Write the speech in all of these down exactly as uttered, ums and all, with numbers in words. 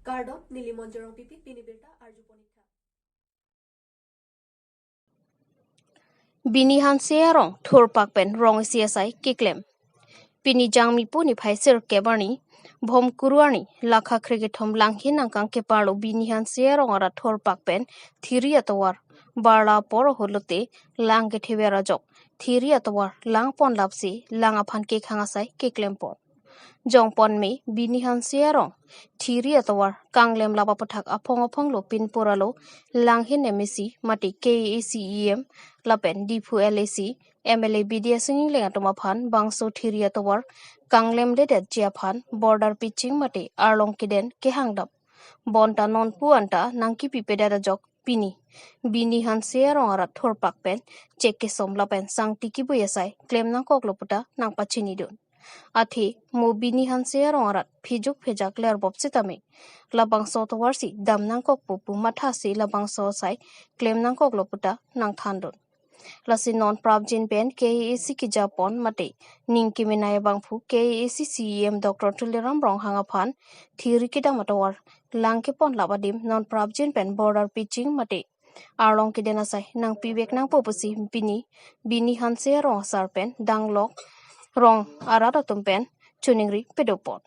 Kardom, neli Monjorong Pipi, pini birta arju ponikha. Bini Hanse arong thurpak pen rong isi asai keklem. Pini Jangmipo niphai sirkep arni, Bhomkuru arni, Lakha krekethom Langhin angkang keparlo Bini Hanse arong arat thurpak pen thiri atovar, barla apor ahut lote lang kethever ajok, thiri atovar lang ponlapsi lang aphan kekhang asai keklem pon. Jongpon me Bini Hanse arong thiri atovar kanglem lap aputhak aphong aphong lo pinpur alo Langhin M A C mate K A A C E M lapen Diphu L A C, M L A Bidya Sing Engleng atum aphan bangso thiri atovar kanglemledetji aphan border pitching mate arlong keden kehangdam. Bonta nonpu anta nangkipipedet ajok pini Bini Hanse arong arat thurpak pen chek kesom lapen sangti kibui asai klem nangkoklo puta nangpachinidun. Athe mo Bini Hanse arong arat phijuk phejak lerbop sitame labangso atovarsi dam nangkokpo pu mathasi labangso asai klem nangkoklo puta nangthandun. Lasi non prapjin pen K A A C kejapon mate ning kemenei abangphu K A A C C E M Doctor Tuliram Ronghang aphan thiri kedam atovar lang keponlap adim non prapjin pen border pitching mate arlong keden asai nangpivek nangpo pusi pini Bini Hanse arong asar pen danglok rong arat atum pen choningri pedopon.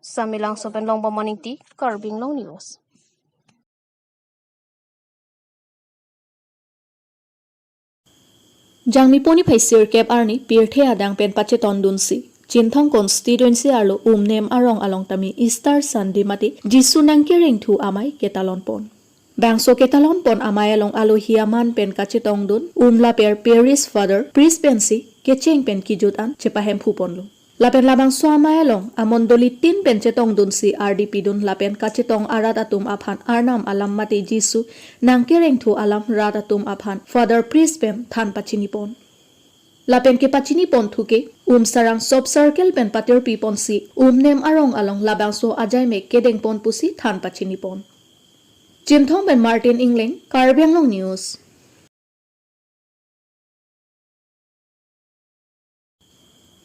Samelangso pen Longbom Aningti, Karbi Anglong News. Jangmipo niphai sirkep arni pirthe adang pen pachetongdunsi Chinthong constituency arlo Umnem arong along tame Easter Sunday mate Jisu nangkerengthu amei ketalon pon. Bangso ketalon pon amei along alohi aman pen kachetongdun Umlaper Parish Father Priest pensi kecheng pen kejut an chepahemphu ponlo. Lapen labangso amei along amondoli tin pen chetongdunsi ardi pidun lapen kachetong arat atum aphan Arnam alam mate Jisu nangkerengthu alam rat atum aphan Father Priest pen than pachini pon. Lapen kepachini ponthu ke Umsarang Sub Circle pen patirpi ponsi Umnem arong along labangso ajaimek kedeng pon pusi than pachini pon. Chinthong pen Martin Engleng, Karbi Anglong News.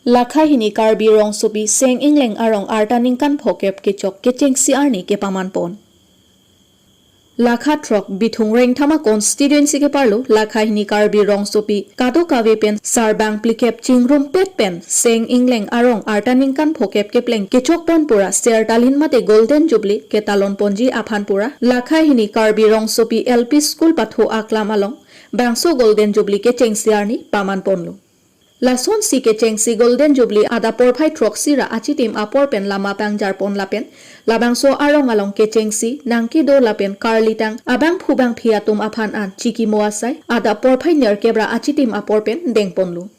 Lakha hini Karbi rongsopi Seng Engleng arong arta ningkan phokep kechok kechengsi arni kepaman pon. Lakha throk Bithung Rengthama constituency keparlo Lakha hini Karbi rongsopi kadokave pen sarbang phlikep chingrumpet pen Seng Engleng arong arta ningkan phokep kepleng kechok pon pura Sertalin mate Golden Jubilee ketalon ponji aphan pura Lakha hini Karbi rongsopi L P school pathu aklam along bangso Golden Jubilee kechengsi arni paman ponlo. Lasonsi kechengsi Golden Jubilee adap porphai throksi ra achitim apor pen lama pangjar pon lapen labangso arong along kechengsi nangkedo lapen karlitang abangphu bangphi atum aphan an chikimo asai adap porphai nerkep ra achitim apor pen deng ponlo.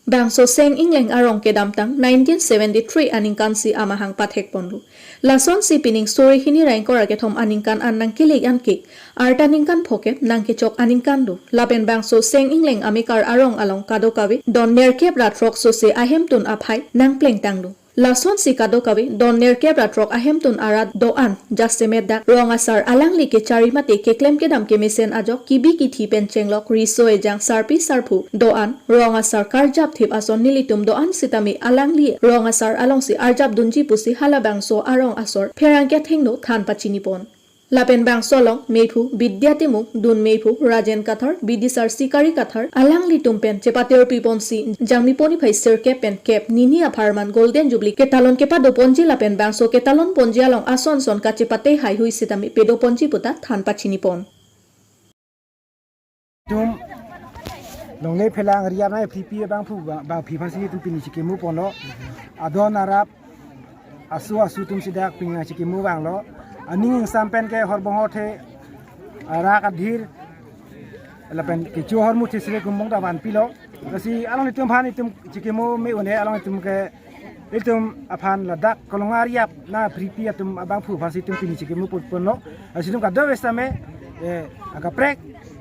Bangso Seng Engleng arong kedamtang nineteen seventy-three aningkansi amahang pathek ponlo. Lasonsi pining suri hini ra ingkoi ra kethom aningkan an nangkelik anke arta ningkan phokep nangkechok aningkan do. Lapen bangso Seng Engleng amekar arong along kadokave don nerkep ra throk sose ahemtun aphai nangplengtanglo. Lasonsi kadokave don nerkep ra throk ahemtun arat do-an jasemet dak rong asar alangli kechari mate keklem kedam kemesen ajok kibi kithi pen chenglok riso ejang sarpi sarpo do-an rong asar karjap thip ason nelitum do-an sitame alangli rong asar alongsi arjap dunji pusi halabangso arong asor pherangke athengno than pachini pon. Lapen bangso along meiphu Bidya Timung, dun meiphu Rajen Kathar, bidisar Sikari Kathar, alanglitum pen chepatirpi ponsi Jangmipo niphai sirkep pen kep nini apharman Golden Jubilee ketalon kepado ponji lapen bangso ketalon ponji along ason son kachepate haihui sitame pedo ponji puta than pachini pon. Tum longle phelang riap nai phlipi abangphu ba, bangphi aphansi tum pini chikimo ponlo. Adon arap asu asu atumsi dak pini nang chikimo vanglo. Aning ingsam pen ke horbong hothe arak adhir lapen kecho hormu thesre kumbong ta vanpilo. Lasi alanglitum aphan itum chikimo me-un-e, alanglitum ke itum aphan ladak kolonga riap nang phlipi atum abangphu aphansi itum pini chikimo pon ponlo. Lasi itum kadokave sitame, eh, akaprek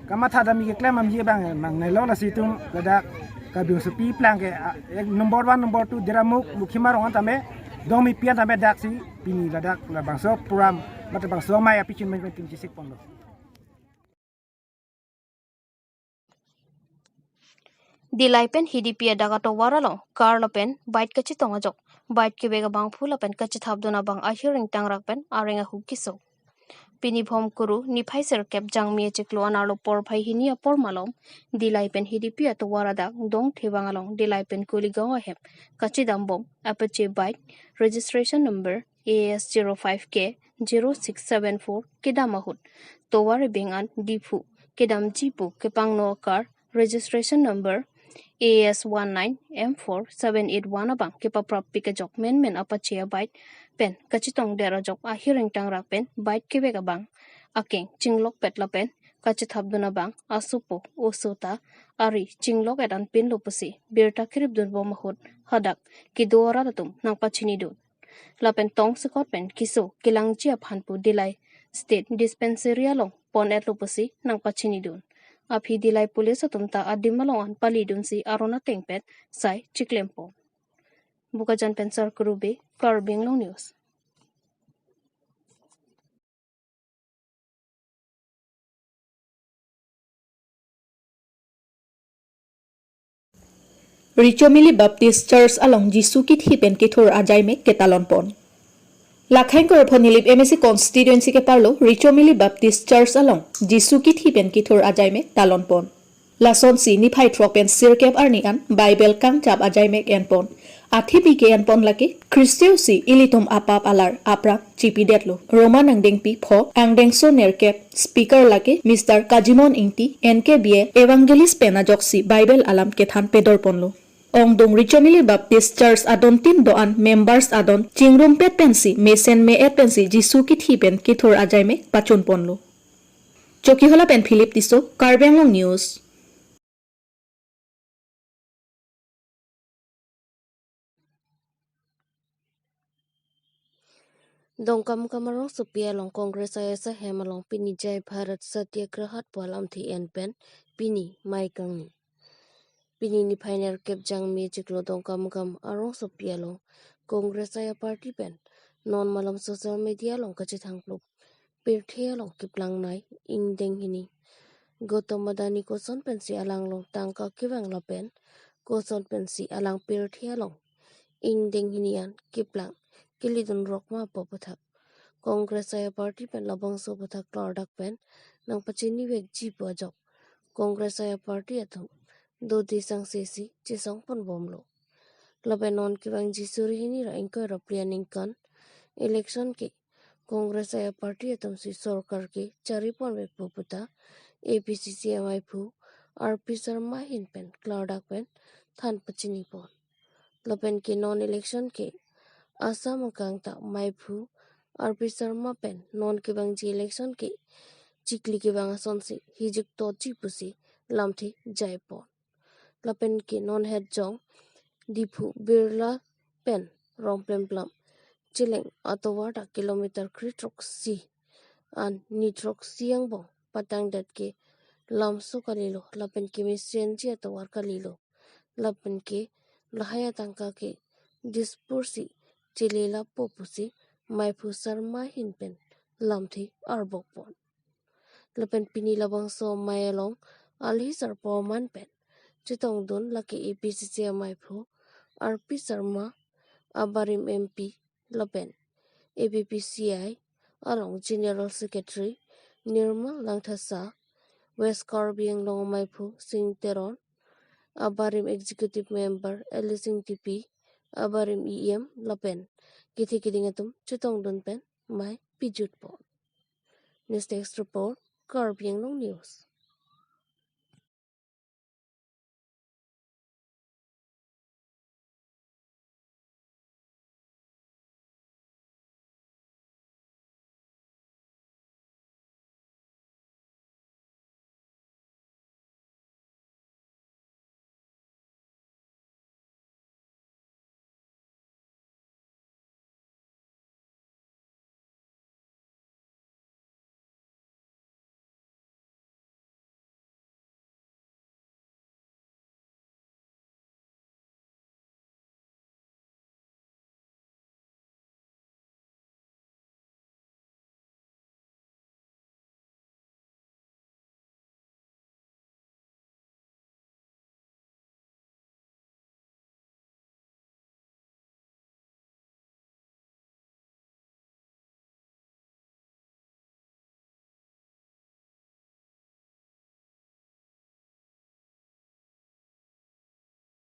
kamatha dam keklem amji abang mangnelo, lasi itum ladak Karbi rongsopi plang ke, ah, ek number one, number two, Diramukh, Mukhima rong an tame, Dongmipi an tame daksi pini ladak labangso program mate bangso amei apichin men pini chisik ponlo. Dillai pen Hidipi adak atovar along car lapen bike kachetong ajok, bike kevek abangphu lapen kachethapdun abang ahir ingtangrak pen areng ahu keso. Pini Bhomkuru niphai sirkep Jangmi achiklo anerlo porphai hini apor malom, Dillai pen Hidipi atovar adak Dongthevang along Dillai pen Kuligaon ahem kachedambom apache bike registration number A S zero five K zero six seven four kedam ahut tovar ebeng an Diphu kedamji pu kepangno car registration number A S one nine M four seven eight one abang kepaprap pik ajok menmen apache abike pen kachetongdet ajok ahir ingtangrak pen bike kevek abang akeng chinglokpet lapen kachethapdun abang asopo oso ta ari chinglok-et anpinlo pusi birta keripdunbom ahut hadak kedo arat atum nangpachinidun. Lapen tongsekot pen keso kelangji aphan pu Dillai State Dispensary along pon-etlo pusi nangpachinidun. Aphi Dillai Police atum ta adim along an palidunsi aron atengpet sai chiklempon. Bokajan pen Sarkuru Bey, Karbi Anglong News. Richomili Baptist Church along Jisu kithi pen kethur ajaimek ketalonpon. Lakhang Korphon Nilip M A C constituency keparlo Richomili Baptist Church along Jisu kithi pen kethur ajaimek talonpon. Lasonsi niphai throk pen sirkep arni an Bible kangchap ajaimek enpon. Athe bike enpon lake Khristo si ilitum apap alar aphrang chipidetlo. Roman angdengpi pho angdengso nerkep speaker lake Mister Kajimon Ingti, N K B A evangelist pen ajoksi Bible alam kethan pedorponlo. Ongdung Richomili Baptist Church adontin do-an members adon chingrumpet pensi mesen me-et pensi Jisu kithi pen kethur ajaimek pachunponlo. Chokihola pen Philip Tisso, Karbi Anglong News. Dongkamukam arongsopi along Congress I S ahem along pini Jai Bharat Satyagraha pu alamthe en pen pini mei kangni. Pini niphai nerkep Jangmi achiklo Dongkamukam arongsopi along Congress I A party pen non malom social media along kachethangplup pirthe along keplang nai ingdeng hini Gautam Adani koson pensi alanglong tangka kevang lapen koson pensi alang pirthe along ingdeng hini an keplang kelidun rok ma pu aputhak Congress I A party pen labangso aputhak klardak pen nangpachinivekji pu ajok Congress I A party atum dodi sangse si chesongponbomlo. Lapen non kevangji suri hini ra ingkoi ra phli aningkan election ke Congress I A party atumsi sorkar ke chariponvekpo puta A P C C M I phu R P Sharma ahin pen klardak pen than pachinipon. Lapen ke non election ke Assam akang ta meiphu R P Sharma pen non kevangji election ke chikli kevang asonsi hijuk toji pusi lamthe jaipon. Lapen ke non het jong Diphu Birla pen Rongplemplam Chileng atovar ta kilometer kre throksi an ni throksi angbong patangdet ke lamso kalilo lapen kemesenji atovar kalilo. Lapen ke lahai atangka ke Dispur si chele lapo pusi meiphu Sharma ahin pen lamthe arbokpon. Lapen pini labangso mei along alhi sarpo aman pen chetongdun lake A P C C M I phu R P Sharma, abarim M P lapen A P P C I along General Secretary Nirmal Langthasa, West Karbi Anglong meiphu Sing Teron, abarim Executive Member L A Sing T P, abarim E M lapen kethe keding atum chetongdun pen mei pijutpon. News Desk Report, Karbi Anglong News.